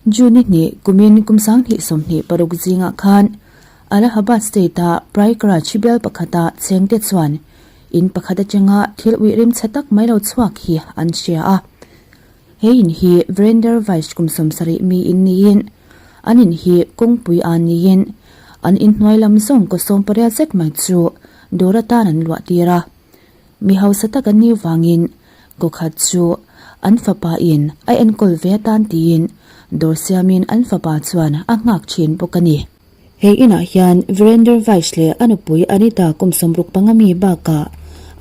June ni hnih kumin kum 2026 zingah khan Allahabad state-a Prayagraj bial pakhata chengte chuan in pakhat atanga thil uih rim chhe tak mai lo chhuak hi an hria a. He in hi Virender Vaish kum 70 mi in niin an in hi kawngpui a niin an inhnuai lam zawng kaw 18 zet mai chu dawr atan an luah tir a. Mi hausa tak an nih vangin kawkhat chu an fapa in a enkawl ve atan tiin dawr siamin an fapa chuan a nghak thin bawk a ni. He inah hian Virender Vaish leh a nupui Anita kum 65 mi bakah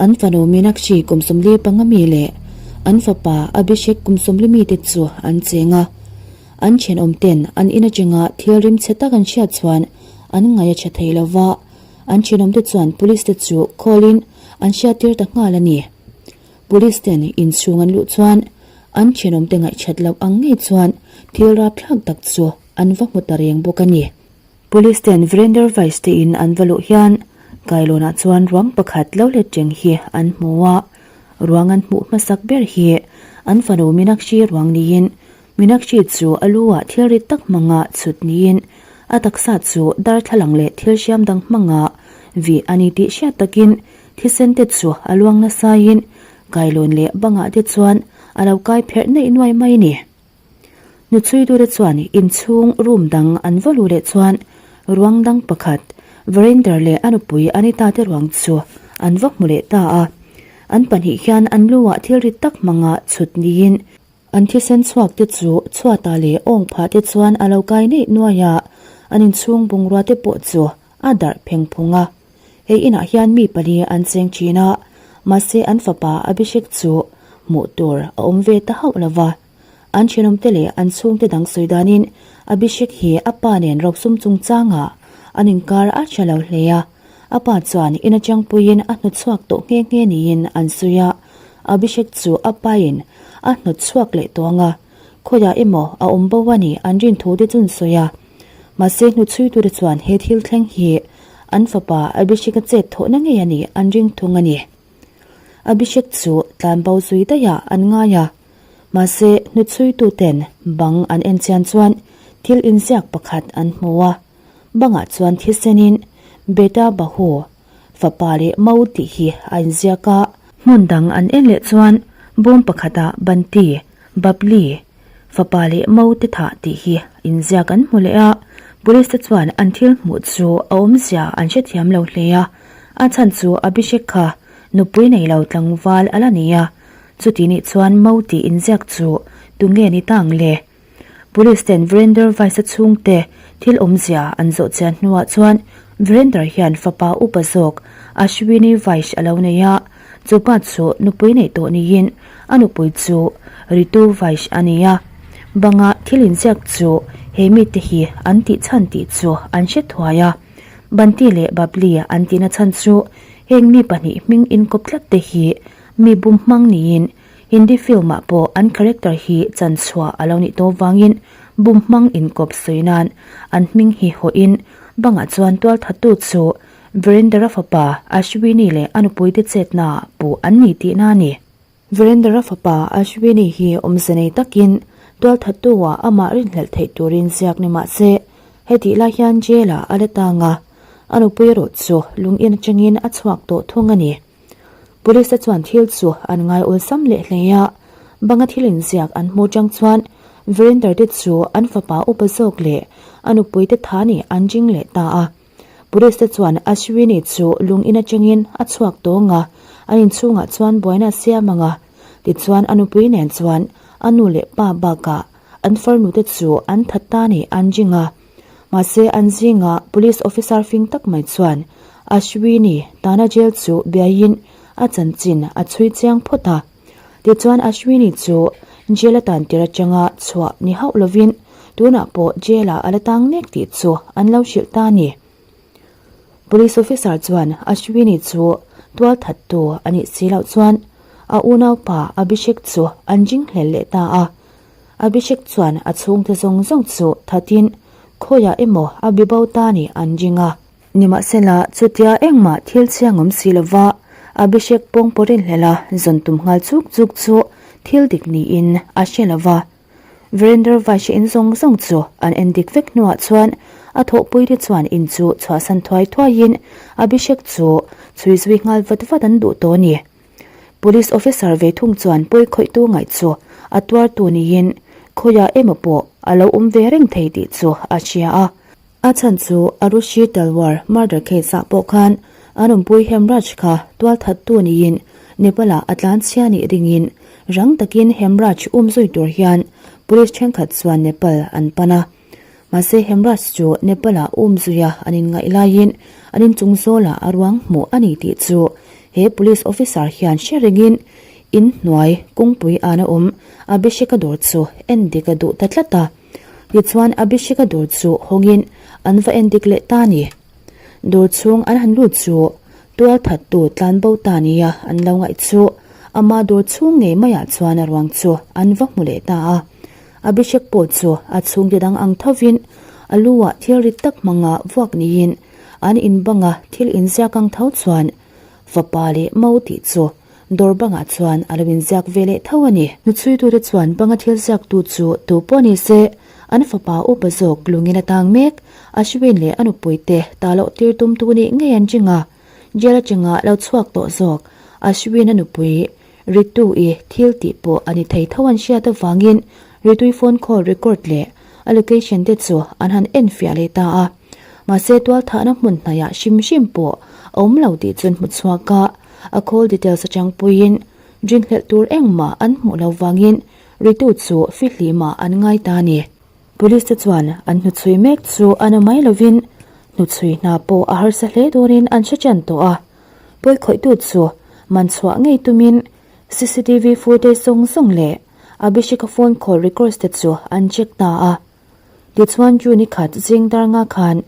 an fanu Meenakshi kum 45 mi leh an fapa Abhishek kum 40 mi te chu an cheng a. An thenawm ten an in atanga thil rim chhe tak an hriat chuan an ngaih a tha thei lova. An thenawmte chuan police te chu call in an hriattir ta nghal a ni. Police ten inchhung an luh chuan an thenawmte ngaihthat loh ang ngei chuan thil rapthlak tak chu an va hmu ta reng bawk a ni. Police ten Virender Vaish te in an va luh hian kailawnah chuan ruang pakhat lo let reng hi an hmu a, ruang an hmuh hmasak ber hi an fanu Meenakshi ruang niin Meenakshi chu a lu ah thil rit tak hmanga chhut niin a taksa chu darthlalang leh thil hriam dang hmanga vih a ni tih hriat takin thisen te chu a luang nasaiin kailawn leh bangah te chuan a lo kai pherh neih nuai mai a ni. Nuchhuitute chuan inchhung room dang an va luh leh chuan ruang dang pakhat Varinder leh a nupui Anita te ruang chu an va hmu leh ta a. An pahnih hian an lu ah thil rit tak hmanga chhut niin An thisen chhuak te chu chhuatah leh awng phah te chuan a lo kai neih nuai a, an inchhung bungrua te pawh chu a darh pheng phung a. Hei inah hian mi pali an cheng thin a, mahse an fapa Abhishek chu hmuh tur a awm ve ta hauh lo va. An thenawmte leh an chhungte dang sawi danin Abhishek hi a pa nen rosum chungchangah an inkar a tha lo hle a, a pa chuan in atangpuiin a hnawtchhuak tawh nghe nghe niin an sawi a. Abhishek chu a pain a hnawt chhuak leh tawh ang a, khawiah emaw a awm bo a ni an rin thu te chu an sawi a. Mahse hnuchhuitute chuan he thil thleng hi an fapa Abhishek-a chet thawhna ngei a nih an ring thung a ni. Abhishek chu tlan bo zui daihah an ngai a, mahse hnuchhuituten bang an en chian chuan thil inziak pakhat an hmu a, bangah chuan thisenin Beta Bahu Fapa leh Mau tih hi a inziak a. Hmun dang an en leh chuan bawm pakhatah Banti, Babli, Fapa leh Mau te thah tih hi inziak an hmu leh a. Police te chuan an thil hmuh chu a awmzia an hrethiam lo hle a. A chhan chu Abhishek kha nupui nei lo tlangval a la ni a. Chuti nih chuan Mau tih inziak chu tunge ni ta ang le? Police ten Virender Vaisa chhungte thil awmzia an zawh chian hnuah chuan Virender hian fapa upa zawk Ashwini Vaish a lo nei a, chu pa chu nupui neih tawh niin a nupui chu Ritu Vaish a ni a. Banga thil inziak chu he mite hi an tih chhan tih chu an hre thuai a. Banti leh Babli an tihna chhan chu heng mi pahnih hming inkawp tlat te hi mi bum hmang niin Hindi film ah pawh an character hi chan chhuah a lo nih tawh vangin bum hmang inkawp sawi nan an hming hi hawhin bangah chuan tualthattu chu Virendra fapa Ashwini leh a nupuite chetna ah puh an ni tihna a ni. Virendra fapa Ashwini hi awmze nei takin tualthattu ah amah rinhlelh theih turin ziak ni mah se hetih lai hian jail ah a la tang a, a nupui erawh chu lungin atangin a chhuak tawh thung a ni. Police te chuan thil chu an ngai awlsam leh hle a, banga thil inziak an hmuh chang chuan Virender te chu an fapa upa zawk leh a nupui te tha nih an ring leh ta a. Police te chuan Ashwini chu lung in atangin a chhuak tawng a, an inchhungah chuan buaina a siam ang a, tichuan a nupui nen chuan a nu leh pa bakah an farnu te chu an that ta nih an ring a. Mahse an zinga police officer fing tak mai chuan Ashwini tana jail chu biaiin a chanchin a chhui chiang phawt a. Tichuan Ashwini chu jail a tan tir atanga chhuah ni hauh lovin tunah pawh jail ah a la tang mek tih chu an lo hrilh ta a ni. Police officer chuan Ashwini chu tual thattu a nih si loh chuan a unaupa Abhishek chu an ring hlel leh ta a. Abhishek chuan a chhungte zawng zawng chu thatin khawiah emaw a bi bo ta nih an ring a. Nimahsela, chutia engmah thil chhiang awm si lova Abhishek pawng pawrin hlela zawn tum nghal chuk chuk chu thil dik niin a hre lova. Virender Vaishya in zawng zawng chu an en dik vek hnuah chuan a thawhpuite chuan in chu chhuahsan thuai thuaiin Abhishek chu chhui zui nghal vat vat an duh tawh a ni. Police officer ve thung chuan pawi khawihtu ngaih chu a tuartu niin khawiah emaw pawh a lo awm ve reng thei tih chu a hria a. A chhan chu Arushi Talwar murder case ah pawh khan an awmpui Hemraj kha tualthattu niin Nepal ah a tlanchhia nih ringin rang takin Hemraj um zui tur hian police thenkhat chuan Nepal an pan a. Mahse Hemraj chu Nepal ah um zuia an inngaih laiin an inchung zawlah a ruang hmuh a ni tih chu he police officer hian hre rengin in hnuai kawngpui an a awm Abhishek-a dawr chu endik a duh ta tlat a. Tichuan Abhishek-a dawr chu hawngin an va endik leh ta a ni. Dawr chhung an han lut chu tual thattu tlan bo ta nia an lo ngaih chu ama dawr chhung ngei maiah chuan a ruang chu an va hmu leh ta a. Abhishek pawh chu a chhungte dang ang thovin a lu ah thil rit tak hmanga vuak niin an inbanga thil inziak ang tho chuan fapa leh mo tih chu Dawr bangah chuan a lo inziak ve leh tho a ni. Hnuchhuitute chuan banga thil ziaktu chu tu pawh ni se, an fapa upa zawk lungin a tang mek, Ashwin leh a nupuite ta loh tir tumtu nih ngei an ring a. Jail atanga lo chhuak tawh zawk Ashwin a nupui Ritu-i thil tih pawh a ni thei tho an hriat avangin Ritui phone call record leh a location te chu an han enfiah leh ta a. Mahse tualthahna hmun hnaihah hrim hrim pawh a awm lo tih chu an hmu chhuak a. A call details atang puiin rinhlelh tur engmah an hmuh lo vangin Ritu chu fihlimah an ngai ta a ni. Police te chuan an hnuchhui mek chu a na mai lovin hnuchhui hna pawh a harsa hle dawnin an hre ṭan tawh a. Pawikhawihtu chu man chhuah ngei tumin cctv footage zawng zawng leh Abhishek-a phone call records te chu an check ta a. Tichuan June i khat zing dar nga khan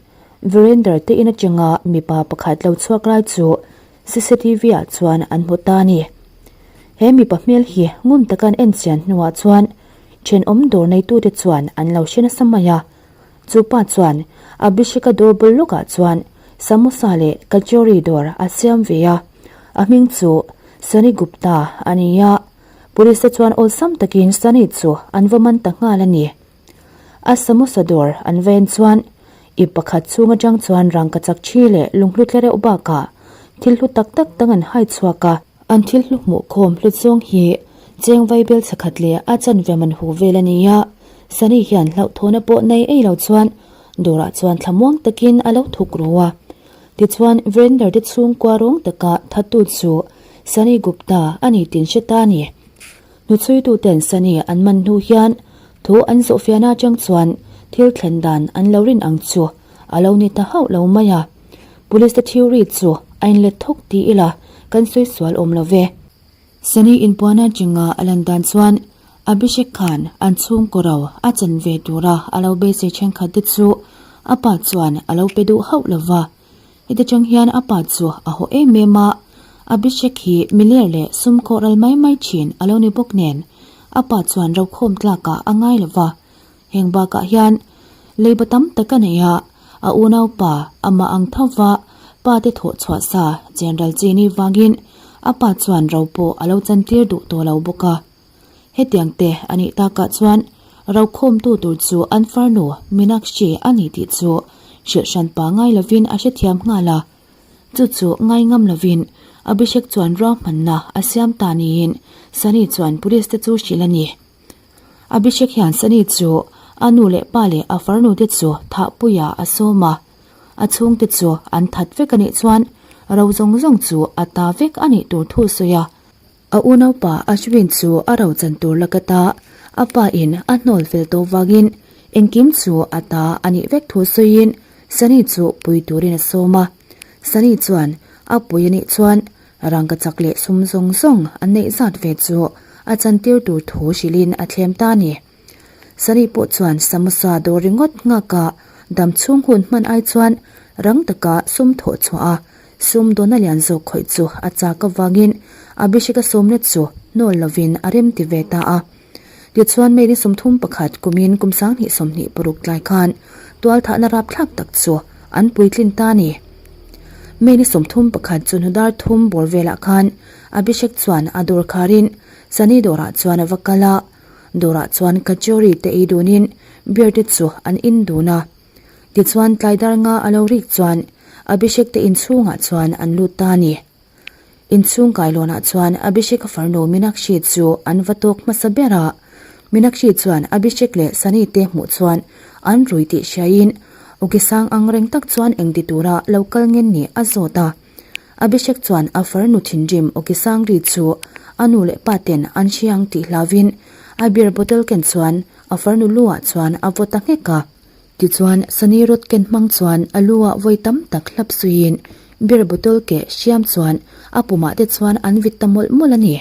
Virender te in atanga mipa pakhat lo chhuak lai chu cctv ah chuan an hmu ta a ni. He mipa hmel hi ngun taka an en chian hnuah chuan thenawm dawr neitute chuan an lo hre nasa mai a. Chu pa chuan Abhishek-a dawr bul lawkah chuan samosa leh kachori dawr a siam ve a, a hming chu Sunny Gupta a ni a. Police te chuan awlsam takin Sunny chu an va man ta nghal a ni. A samosa dawr an va en chuan ip pakhat chhung atang chuan rangkachak thi leh lunghlu tle reuh bakah thil hlu tak tak dang an hai chhuak a. An thil hlu hmuh khawm hlut zawng hi cheng vaibel chhakhat leh a chanve man hu vel a ni a. Sunny hian hlauhthawhna pawh nei ei lo chuan dawrah chuan thlamuang takin a lo thuk ru a. Tichuan Virender te chhungkua rawng taka thattu chu Sunny Gupta a ni tin hre ta a ni. Hnuchhuituten Sunny an man hnu hian thu an zawhfiahna atang chuan thil thlen dan an lo rin ang chu a lo ni ta hauh lo mai a. Police te theory chu a inlet thawk ti ila kan sawi sual awm lo ve. Sunny inpuan atanga a lan dan chuan Abhishek khan an chhungkaw ro a chan ve tura a lo beisei thenkhat te chu a pa chuan a lo pe duh hauh lo va. Heti chang hian a pa chu a haw em em a, Abhishek hi miler leh sum khawh ral mai mai thin a lo ni bawk nen a pa chuan rokhawm tlakah a ngai lo va. Heng bakah hian leiba tam tak a nei a, a unaupa amah ang tho va pa te thawh chhuah sa General Chini vangin a pa chuan ro pawh a lo chantir duh tawh lo bawk a. Hetiang te a nih takah chuan rokhawmtu tur chu an farnu Meenakshi a ni tih chu hrilh hran pa ngai lovin a hrethiam nghal a. Chu chu ngai ngam lovin Abhishek chuan ruahmanna a siam ta niin Sunny chuan police te chu hrilh a ni. Abhishek hian Sunny chu a nu leh pa leh a farnu te chu thahpuiah a sawm a. A chhungte chu an that vek a nih chuan ro zawng zawng chu a ta vek a nih tur thu sawi a. A unaupa Ashwin chu a ro chan tur la ka ta, a pa in a hnawl fel tawh vangin engkim chu a ta a nih vek thu sawiin Sunny chu pui turin a sawm a. Sunny chuan a pui a nih chuan rangka chak leh sum zawng zawng an neih zat ve chu a chantir tur thu hrilhin a thlem ta a ni. Sunny pawh chuan samosa dawr ringawt nghaka dam chhung hun hman ai chuan rang taka sum thawh chhuah a sum dawna lian zawk khawih chu a chak avangin Abhishek-a sawmna chu hnawl lovin a rem ti ve ta a. Tichuan May ni 31 kumin kum 2026 tlai khan tualthahna rapthlak tak chu an puitlin ta a ni. May ni 31 chu hnudar thum bawr velah khan Abhishek chuan a dawr kharin Sunny dawrah chuan a va kal a. Dawrah chuan kachori te ei dunin beer te chu an in dun a. Tichuan tlai dar nga a lo rik chuan Abhishek te inchhungah chuan an lut ta a ni. Inchhung kailawnah chuan Abhishek-a farnu Meenakshi chu an va tawk hmasa ber a. Meenakshi chuan Abhishek leh Sunny te hmuh chuan an rui tih hriaiin awki sang ang reng tak chuan engti tura lo kal ngen nih a zawt a. Abhishek chuan a farnu thinrim awki sang ri chu a nu leh pa ten an hria ang tih hlauvin a beer bottle ken chuan a farnu lu ah chuan a vaw ta nghek a. Tichuan, Sunny rod ken hmang chuan a lu ah vawi tam tak hlap suiin beer bottle keh hriam chuan a pumah te chuan an vit ta mawlh mawlh a ni.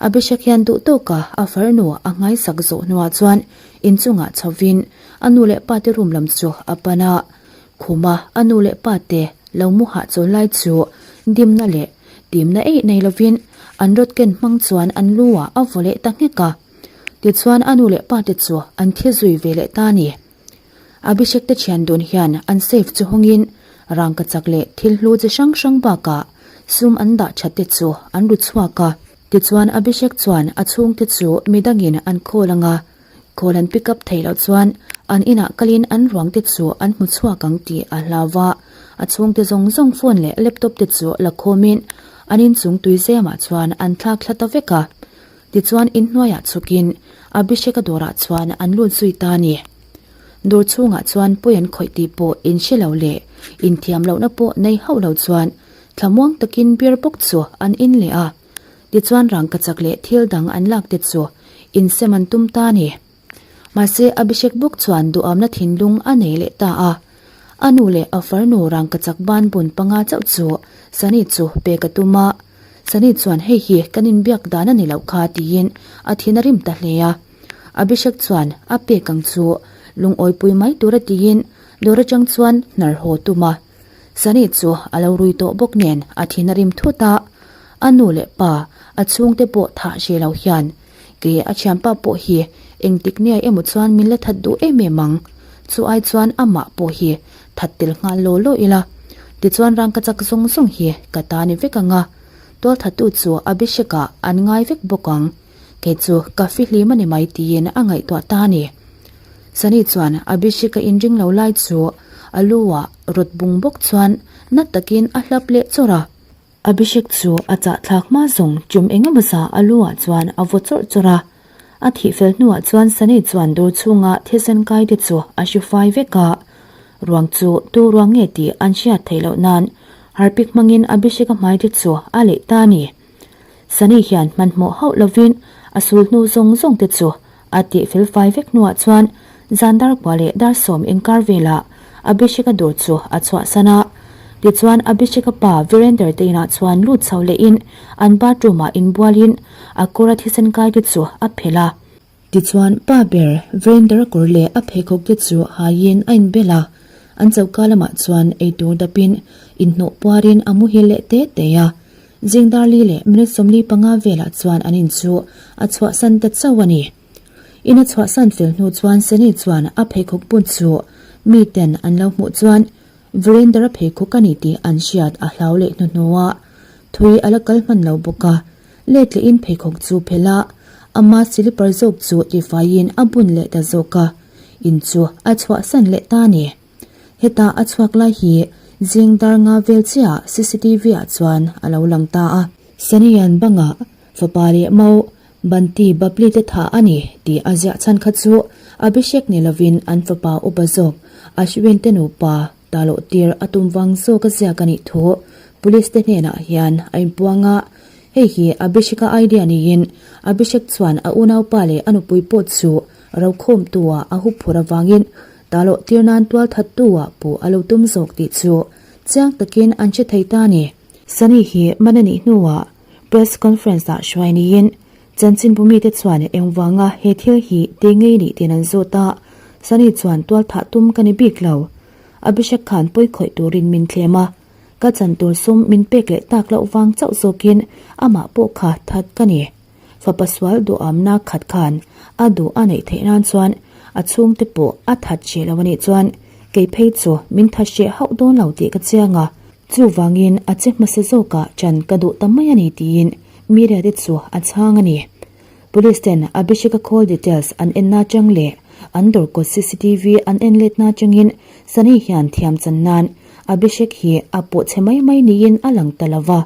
Abhishek hian duh tawka a farnu a nghaisak zawh hnuah chuan inchungah chhovin a nu leh pa te room lam chu a pan a. Khuma a nu leh pa te lo mu hahchawl lai chu dimna leh timna eih nei lovin an rod ken hmang chuan an lu ah a vaw leh ta nghek a. Tichuan a nu leh pa te chu an thi zui ve leh ta a ni. Abhishek te thian dun hian an safe chu hawngin rangkachak leh thil hlu chi hrang hrang bakah sum an dah that te chu an ru chhuak a. Tichuan Abhishek chuan a chhungte chu midangin an call anga call an pick up theih loh chuan an inah kalin an ruang te chu an hmu chhuak ang tih a hlau va. A chhungte zawng zawng phone leh laptop te chu la khawmin an inchung tuizemah chuan an thlak thla ta vek a. Tichuan inhnuaiah chhukin Abhishek-a dawrah chuan an lut zui ta a ni. Dawr chhungah chuan pawi an khawih tih pawh inhre lo leh inthiam lohna pawh nei hauh lo chuan thlamuang takin beer bawk chu an in leh a. Tichuan rangkachak leh thil dang an lak te chu insem an tum ta a ni. Mahse Abhishek bawk chuan duhamna thinlung a nei leh ta a. A nu leh a farnu rangkachak ban bun panga chauh chu Sunny chu pek a tum a. Sunny chuan hei hi kan inbiak dan a ni loh kha tiin a thin a rim ta hle a. Abhishek chuan a pek ang chu lungawipui mai tura tiin dawr atang chuan hnar haw tum a. Sunny chu a lo rui tawh bawk nen a thin a rim thut a. A nu leh pa a chhungte pawh thah hre lo hian Ke a thianpa pawh hi engtik nia emaw chuan min la that duh em em ang. Chu ai chuan amah pawh hi that tel nghal law law ila. Tichuan rangkachak zawng zawng hi ka ta ni vek ang a. Tualthattu chu Abhishek-ah an ngai vek bawk ang. Kei chu ka fihlim a ni mai tiin a ngaihtuah ta a ni. Sunny chuan Abhishek-a inring lo lai chu a lu-ah rawt bung bawk chuan na takin a hlap leh chawrh a. Abhishek chu a chahthlak hma zawng tum eng emaw zah a lu ah chuan a vaw chawrh chawrh a. A thih fel hnuah chuan Sunny chuan dawr chhunga thisen kai te chu a hru fai vek a. Ruang chu tu ruang nge tih an hriat theih loh nan Harpic hmangin Abhishek-a hmai te chu a leih ta a ni. Sunny hian hmanhmawh hauh lovin a sul hnu zawng zawng te chu A tih fel fai vek hnuah chuan zan dar kua leh dar sawm inkar velah Abhishek-a dawr chu a chhuahsan a. Tichuan Abhishek-a pa Virender te inah chuan lut chho lehin an bathroom-ah inbualin a kawra thisen kai te chu a phelh a. Tichuan pa ber Virender-a kawr leh a pheikhawk te chu haiin a inbel a, an choka lamah chuan eitur dapin inhnawh puarin a muhil leh te te a. Zing dar li leh minute 45 velah chuan an in chu a chhuahsan ta chauh a ni. In a chhuahsan fel hnu chuan Sunny chuan a pheikhawk bun chu mi ten an lo hmuh chuan Virender-a pheikhawk a ni tih an hriat a hlau leh hnuhnu a, thui a la kal hman lo bawk a, let lehin pheikhawk chu phelh a, ama silipar zawk chu tifaiin a bun leh ta zawk a, in chu a chhuahsan leh ta a ni. Heta a chhuak lai hi zing dar nga vel chiah cctv ah chuan a lo lang ta a. Sanian bangah fapa leh mau Banti Babli te thah a ni tih a ziah chhan kha chu Abhishek ni lovin an fapa upa zawk Ashwin te nupa ta loh tir a tum vang zawk a ziak a nih thu Police te hnenah hian a inpuang a. Hei hi Abhishek-a idea niin Abhishek chuan a unaupa leh a nupui pawh chu rokhawmtu-ah a hup phur avangin Ta loh tir nan tual thattu ah pawh a lo tum zawk tih chu chiang takin an hre thei ta a ni. Sunny hi man a nih hnuah press conference ah hruai niin chanchinbu mite chuan engvanga he thil hi ti ngei nih tiin an zawt a, Sunny chuan tual thah tum ka ni bik lo. Abhishek khan pawi khawih turin min thlem a, ka chan tur sum min pek leh tak loh vang chauh zawkin amah pawh kha that ka ni. Fapa sual duhamna khat khan a duh a neih theih nan chuan a chhungte pawh a that hreh lo a nih chuan kei phei chu min that hreh hauh dawn lo tih ka chiang a, chuvangin a che hmasa zawkah chan ka duh ta mai a ni tiin media te chu a chhang a ni. Police ten Abhishek-a call details an en na chang leh an dawr kawt cctv an en let na changin Sunny hian thiam chan nan Abhishek hi a pawh chhe mai mai niin a lang ta lo va.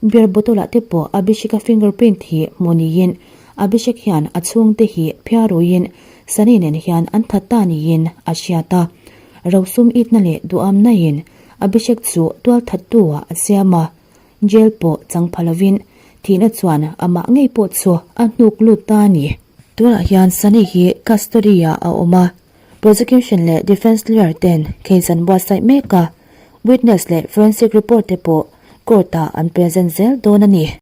Beer bottle ah te pawh Abhishek-a fingerprint hi hmuh niin Abhishek hian a chhungte hi phiaruiin Sunny nen hian an that ta niin a hriat a. Rosum itna leh duhamna in Abhishek chu tualthattu ah a siam a. Jail pawh chang pha lovin thihna chuan amah ngei pawh chu a hnuk lut ta a ni. Tunah hian Sunny hi custody ah a awm a, prosecution leh defence lawyer ten case an buatsaih mek a, witness leh forensic report te pawh court ah an present zel dawn a ni.